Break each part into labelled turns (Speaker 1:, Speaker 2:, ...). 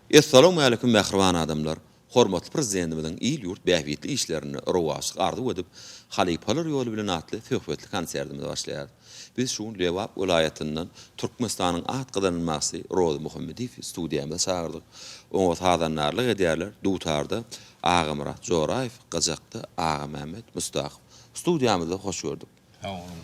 Speaker 1: Essalawmaleýkum mähriban adamlar! Hormatly Prezidentimiziň il-ýurt bähbitli işlerinde rowaçlyk arzuw edip, Halypalar ýoly bilen atly söhbetli konsertimize başlaýarys. Biz şu gün Lebap welaýatyndan Türkmenistanyň at gazanan bagşysy Rozy Muhammediýewi studiýamyza çagyrdyk. Oňa sazandarlyk edýärler, dutarda Agamyrat Joraýew, gyjakda Agamämmet Mustakow. Studiýamyzda hoş gördük.
Speaker 2: Sag boluň.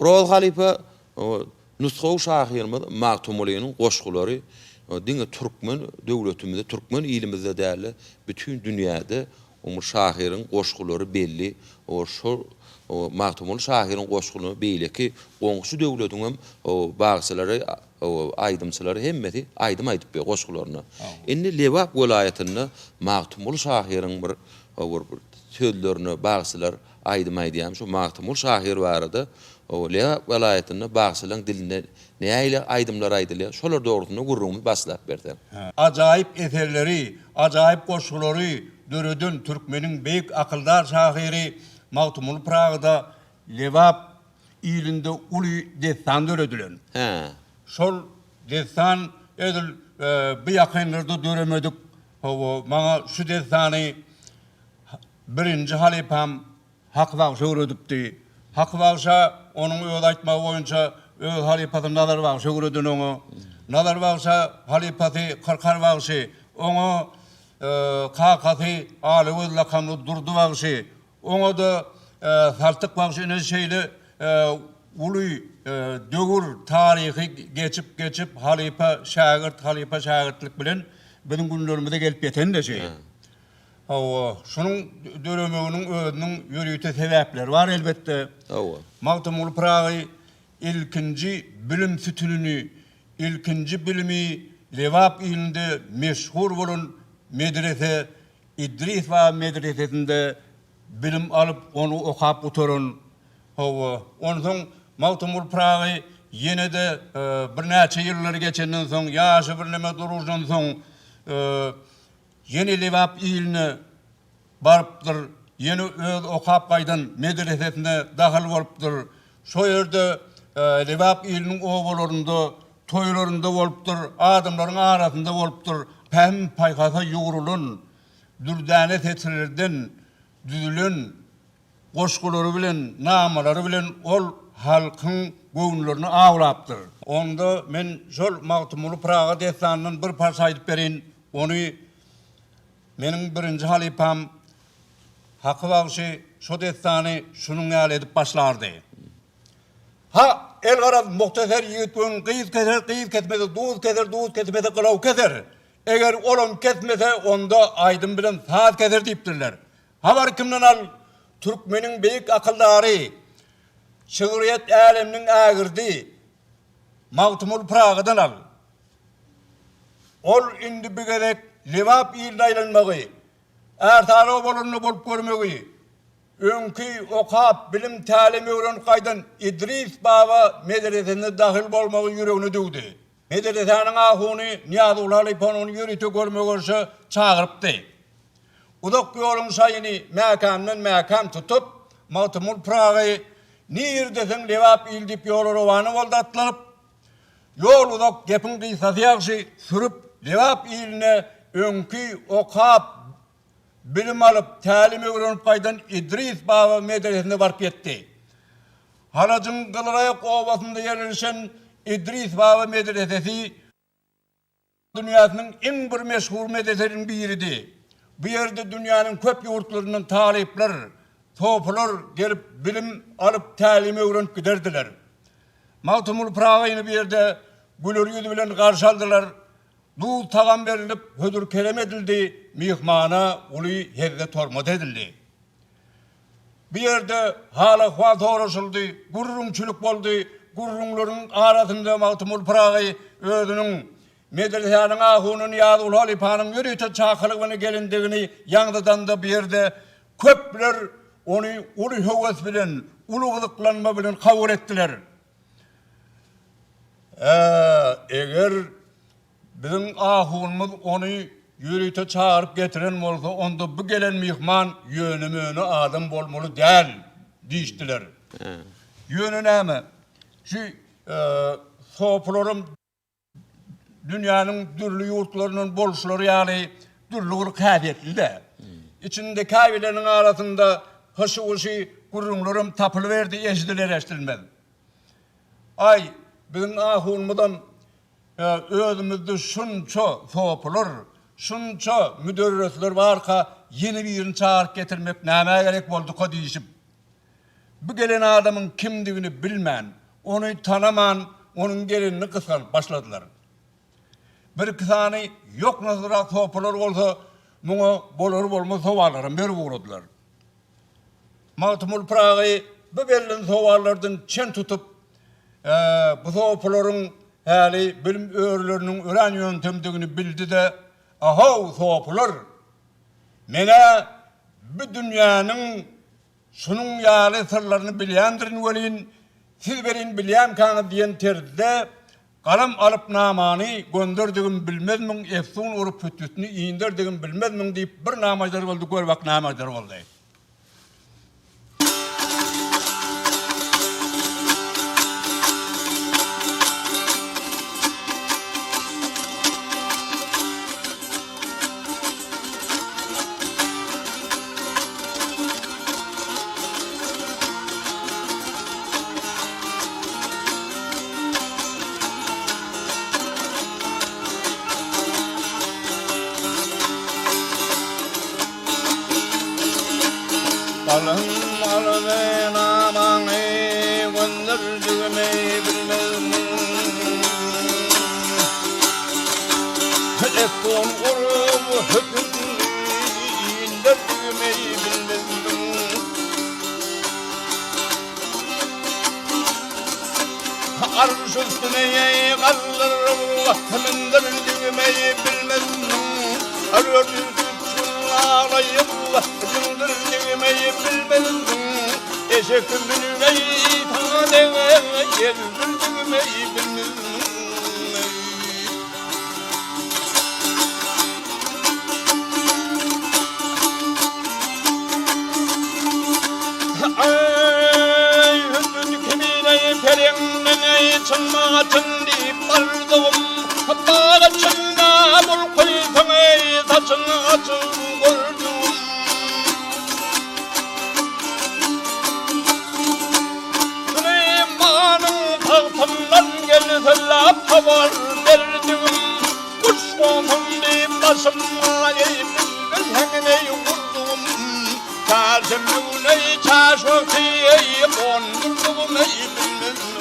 Speaker 1: Rozy halypa nusgawy şahyrymyz Magtymgulynyň goşgulary diňe türkmen döwletimizde, türkmen ilimizde däl-de, bütin dünýäde bu şahyryň goşgulary belli. Şol Magtymguly şahyryň goşgularyny beýleki goňşy döwletiň hem bagşylary, aýdymçylary hemmesi aýdym aýdyp ýör goşgularyna. Indi Lebap welaýatynda Magtymguly şahyryň bir sözlerine bagşylar Aýdym aýdýan şu Magtymguly şahyr barada Lebap welaýatynda bagşylaryň dilinde nähili aýdymlar aýdylýar, şolar dogrusynda gürrüňimizi başlap berseň.
Speaker 2: Ajaýyp eserleri, ajaýyp goşgulary döreden türkmeniň beýik akyldar şahyry Magtymguly Pyragyda Lebap ilinde uly dessan döredilen. Şol dessan edil bu ýakynlarda döremedik. Hawa, maňa şu dessany Birinji halypam Haky bagşy öwredipdi. Haky bagşa onuň öz aýtmagy boýunça öz halypasy Nazar bagşy öwreden oňa. Nazar bagşa halypasy Kyrkar bagşy, oňa kakasy Alagöz lakamly Durdy bagşy, oňa-da Saltyk bagşy ine şeýle uly döwür taryhy geçip-geçip halypa şägirt, halypa şägirtlik bilen biziň günlerimize gelip ýeten-de şeý. Hawa, şunuň döremeginiň özüniň ýörite sebäpleri bar elbetde.
Speaker 1: Hawa.
Speaker 2: Magtymguly Pyragy ilkinji bilim sütünini, ilkinji bilimi Lebap ilinde meşhur bolan medrese Idris baba medresesinde bilim alyp, ony okap gutaran. Hawa, onsoň Magtymguly Pyragy ýene-de birnäçe ýyllar geçenden soň, ýaşy birneme duruzdan soň, Ýene Lebap iline barypdyr, ýene öz okap gaýdan medresesine dahyl bolupdyr. Şo ýerde Lebap iliniň obalarynda, toýlarynda bolupdyr, adamlaryň arasynda bolupdyr. Pähim-paýhasa ýugrulan, dürdäne setirlerden düzülen Goşgulary bilen, namalary bilen ol halkyň göwünlerini awlapdyr. Onda men şol Magtymguly Pyragy dessanyndan bir parça aýdyp bereýin. Ony meniň birinji halypam Haky bagşy şo dessany şunuň ýaly edip başlardy. Ha, elgaraz, muhtaser ýigit göwün gyz keser, gyz kesmese duz keser, duz kesmese gylaw keser. Eger olam kesmese, onda aýdym bilen saz keser diýipdirler. Habary kimden al, türkmeniň beýik akyldary, şygryýet äleminiň ägirdi Magtymguly Pyragydan al. Ol indi bu gezek Lebap iline aýlanmagy, Ärsary obalarynda bolup görmegi, öňki okap, bilim-tälim öwrenip gaýdan Idris baba medresesine dahyl bolmagy ýüregine düwdi. Medresäniň ahuny Nyýazguly halypa ony ýörite görme-görşe çagyrypdy. Uzak ýoluň şaýyny mäkämden-mäkäm tutup, Magtymguly Pyragy Nirdesiň Lebap il diýip ýola rowana boldy atlanyp. Ýol uzak, gepiň gysgasy ýagşy, sürüp Lebap iline öňki okap, bilim alyp, tälim öwrenip gaýdan Idris baba medresesine baryp ýetdi. Halajyň Gyzylaýak obasynda ýerleşen Idris baba medresesi dünýäsiniň iň bir meşhur medreseleriniň biridi. Bu ýerde dünýäniň köp ýurtlaryndan talyplar, sopular gelip bilim alyp, tälim öwrenip giderdiler. Magtymguly Pyragyny bu ýerde güler ýüz bilen garşy aldylar. Duz-tagam berlip, hödür-kerem edildi, myhmana uly hezzet-hormat edildi. Bu ýerde hal-ahwal soraşyldy, gürrüňçilik boldy. Gürrüňleriň arasynda Magtymguly Pyragy özüniň medresäniň ahuny Nyýazguly halypanyň ýörite çakylygy bilen gelendigini ýaňzydanda bu ýerde köpler ony uly höwes bilen, uly gyzyklanma bilen kabul etdiler. Eger Biziň ahunymyz ony ýörite çagyryp getiren bolsa, onda bu gelen myhman ýöne-möne adam bolmaly däl, diýişdiler. Ýöne näme, şu sopularam. dünýäniň dürli ýurtlaryndan boluşlary ýaly dürli gylyk-häsiýetli-dä. Içinde käbirleriniň arasynda hyşy-wyşy gürrüňlerem tapylyberdi eşidiler-eşidilmez. Aý, biziň ahunymyzam özümizde şunça sopular, şunça müderresler barka ýene birini çagyryp getirmek nämä gerek bolduka diýşip, bu gelen adamyň kimdigini bilmän, ony tanaman, onuň gelenini gysganyp başladylar. Birki sany ýoknasyzrak sopular bolsa muňa bolar-bolmaz sowallaram berip ugradylar. Magtymguly Pyragy bu berlen sowallardan çen tutup, bu sopularyň häli bilim örüleriniň örän ýöntemdigini bildi-de, A-how, sopular! Men-ä bu dünýäniň şunuň ýaly syrlaryny bilýändirin welin, siz welin bilýänkäňiz diýen terzde Galam alyp namany gönderdigim bilmezmiň, efsun urup hütütini inderdigim bilmezmiň diýip bir nama aýdar boldy, gör bak näme aýdar boldy. Galam alyp namaňy gönderdigimi bilmezmiň? Telefon urup hökümini inderdigimi bilmezmiň? Arş üstüne galdyryp, mündirdigimi bilmezmiň? Örtüp gün aglaýyp, diňdirdigimi bilmezmiň? Eşek münüp saňa gezdirdigimi bilmezmiň? Eý, hüdüt kemine pereňden çynma çyn diýip bardygym, Bag içinde bulkysyň saçyň açyp gördügim. Süleýmanyň tagtyndan gelsel-ä habar berdigim, Guş gonsun diýip başyma eý bilbil heňine urdugym, Çarşenbe güni çaş wagty eý gondurdugym eý bilmezmiň.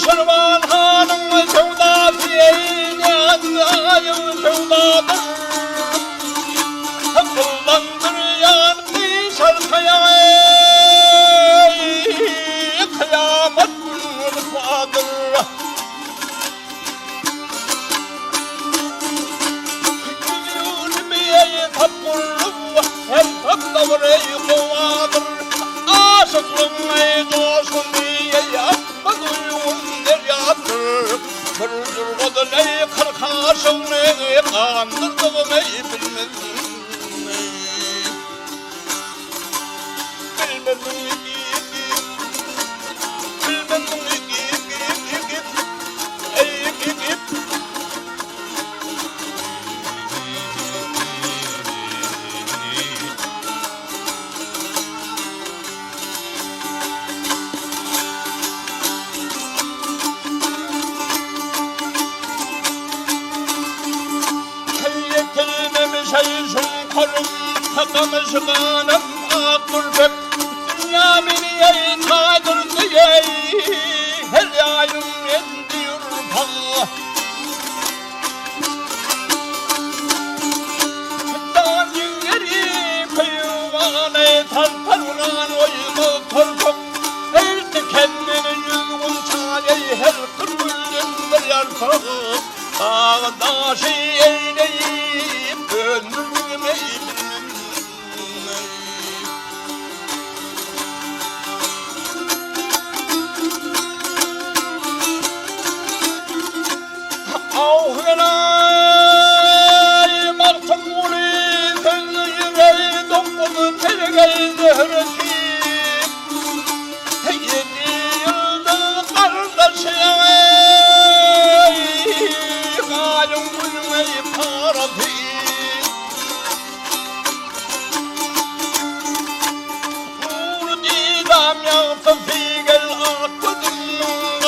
Speaker 2: Şirwan hanyň söwdasy eý näz-aýyň söwdadyr. Gyllandyrýan gyşarkaýa eý, kyýamat gün ryswadyr. Ýüzümi eý tapgurlum, her tapda bir eý gowadyr. Aşyklygyň eý joşguny eý akmaz uýgun derýadyr. Bir jurgadan eý 40 aşygny gandyrdygym eý bilmezdim. Bilmezdim.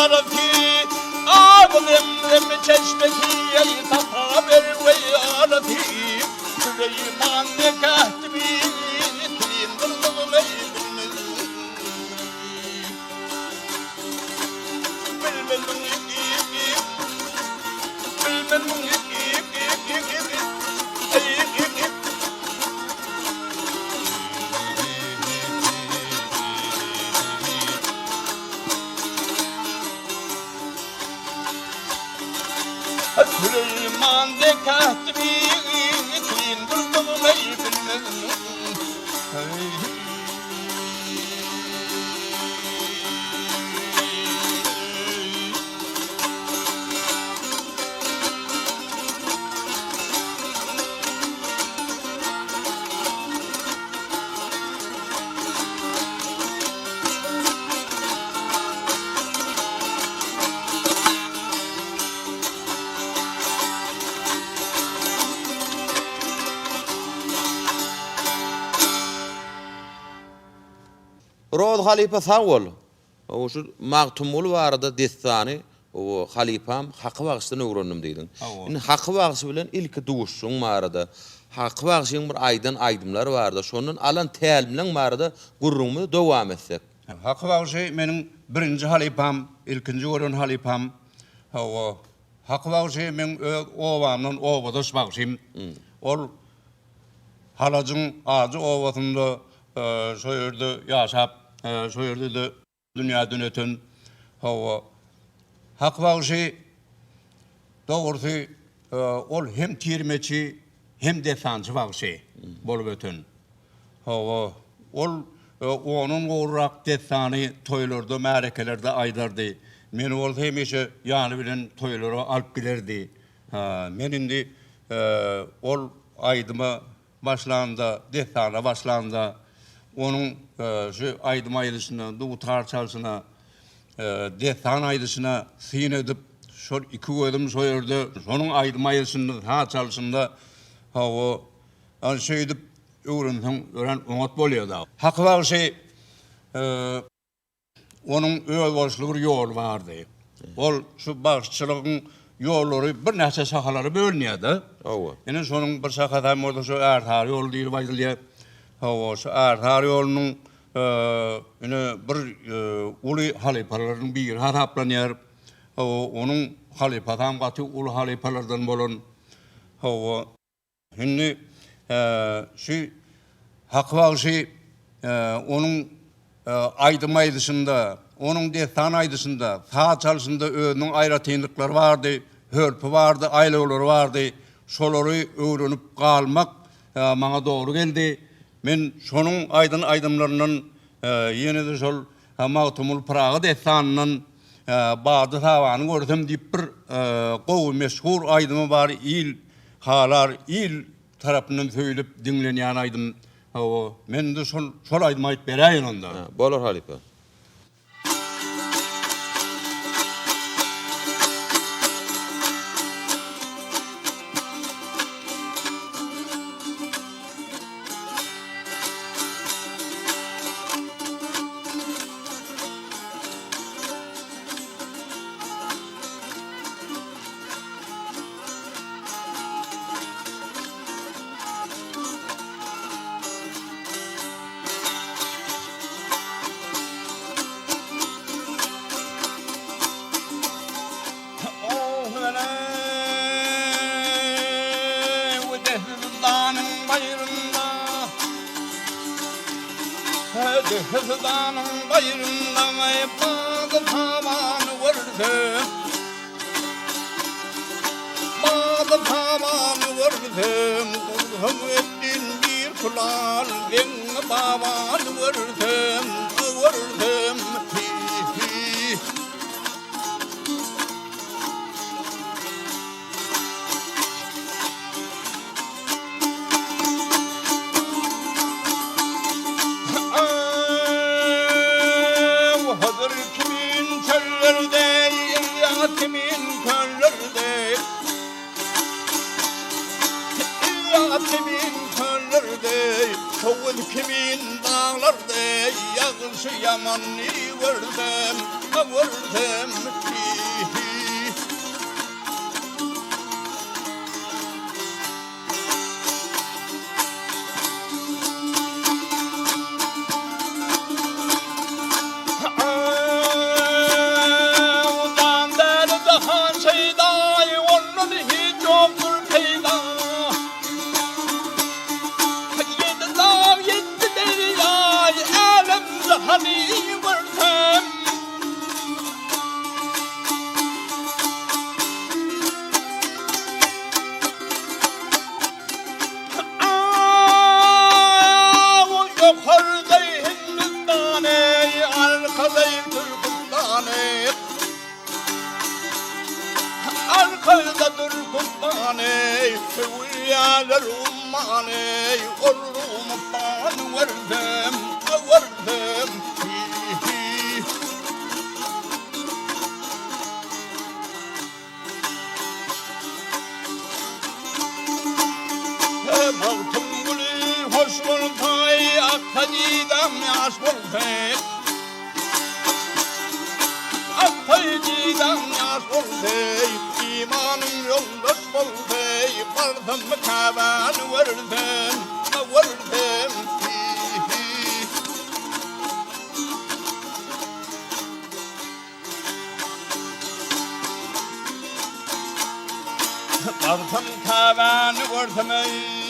Speaker 2: ýarasy, Aby zemzem çeşmesi, Eý sapa ber weýranasy, Süleýman dek ähtimi, Kyn durdugym eý bilmezmiň. Süleýman dek ähtimi kyn durdugym eý bilmezmiň.
Speaker 1: Rozy halypa sag bol. Hawa şu Magtymguly barada dessany hawa halypam Haky bagşydan öwrendim diýdiň. Indi Haky bagşy bilen ilki duşuşygyň barada, Haky bagşyň bir aýdan aýdymlary barada, şondan alan tälimleň barada gürrüňimizi dowam etsek.
Speaker 2: Haky bagşy meniň birinji halypam, ilkinji gören halypam. Hawa, Haky bagşy meň öz obamdan obadaş bagşym. Ol Halajyň Ajy obasynda şo ýerde ýaşap, şo ýerde-de dünýäden öten. Hawa, Haky bagşy dogrusy ol hem tirmeçi, hem dessançy bagşy bolup öten. Hawa, ol ondan gowrak dessany toýlarda, märekelerde aýdardy. Meni bolsa hemişe ýany bilen toýlara alyp giderdi. Men indi ol aýdyma başlanda, dessana başlanda, onuň şu aýdym aýdyşyna, dutar çalşyna, dessan aýdyşyna syn edip, şol iki gözüm şo ýerde, şonuň aýdym aýdyşynda, saz çalşynda, hawa, şeýdip öwrenseň örän oňat bolýar-da. Haky bagşy Onuň özboluşly bir ýoly bardy. Ol şu bagşyçylygyň ýollary birnäçe şahalara bölünýär-de.
Speaker 1: Hawa.
Speaker 2: Ine şonuň bir şahasy hem bolsa şu Ärsary ýoly diýlip aýdylýar. Hawa, şu Ärsary ýolunyň ine bir uly halypalarynyň biri hasaplanýar. Hawa, onuň halypasy hem gaty uly halypalardan bolan. Hawa. Indi şu Haky bagşy onuň aýdym aýdyşynda, onuň dessan aýdyşynda, saz çalşynda özüniň aýratynlyklary bardy, hörpi bardy, aýlawlary bardy. Şolary öwrenip galmak maňa dogry geldi. Men şonuň aýdan aýdymlaryndan ýene-de şol Magtymguly Pyragy dessanyndan Bady-sabany görsem diýip bir gowy meşhur aýdymy bar, il Halar il tarapyndan söýlüp diňlenýän aýdym. Hawa, men indi şol şol aýdymy aýdyp beräýin onda.
Speaker 1: Bolar halypa.
Speaker 2: Dehistanyň baýrynda bady-sabany görsem, Bady-sabany görsem, Gursam etdin bir külal, Zeňňi babany görsem, görsem, hi-hi. Hydyr kimin çöllerde, Ylýas kimin köllerde, Ylýas kimin köllerde, Sowuz kimin daglarda, Ýagşy-ýamany görsem, görsem. Rumypany, Öwülýalar ummany, Ol Rumypany görsem, görsem, hi-hi. Magtymguly hoş bolsaý, Aksa didäm ýaş bolsaý. Aksa didäm ýaş bolsaý, Imanym ýoldaş bolsaý, Barsam Käbäni görsem, görsem, hi-hi. Barsam Käbäni görsem eý.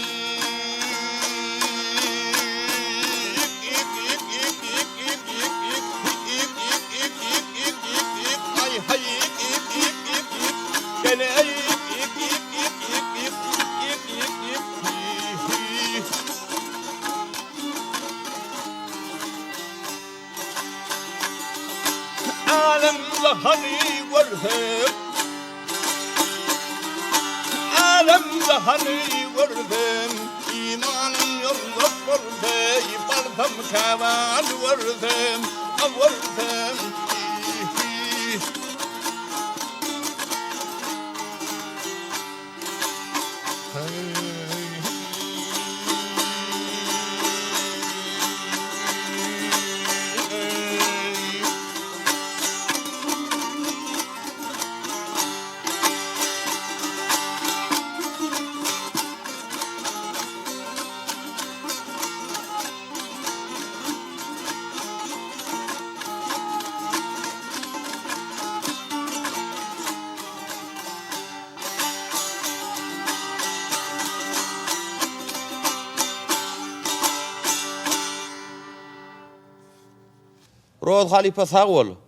Speaker 2: Älem jahany görsem, Älem jahany görsem, Imanym ýoldaş bolsa, Barsam Käbäni görsem, görsem, hi-hi.
Speaker 1: Roz halypa sag bol.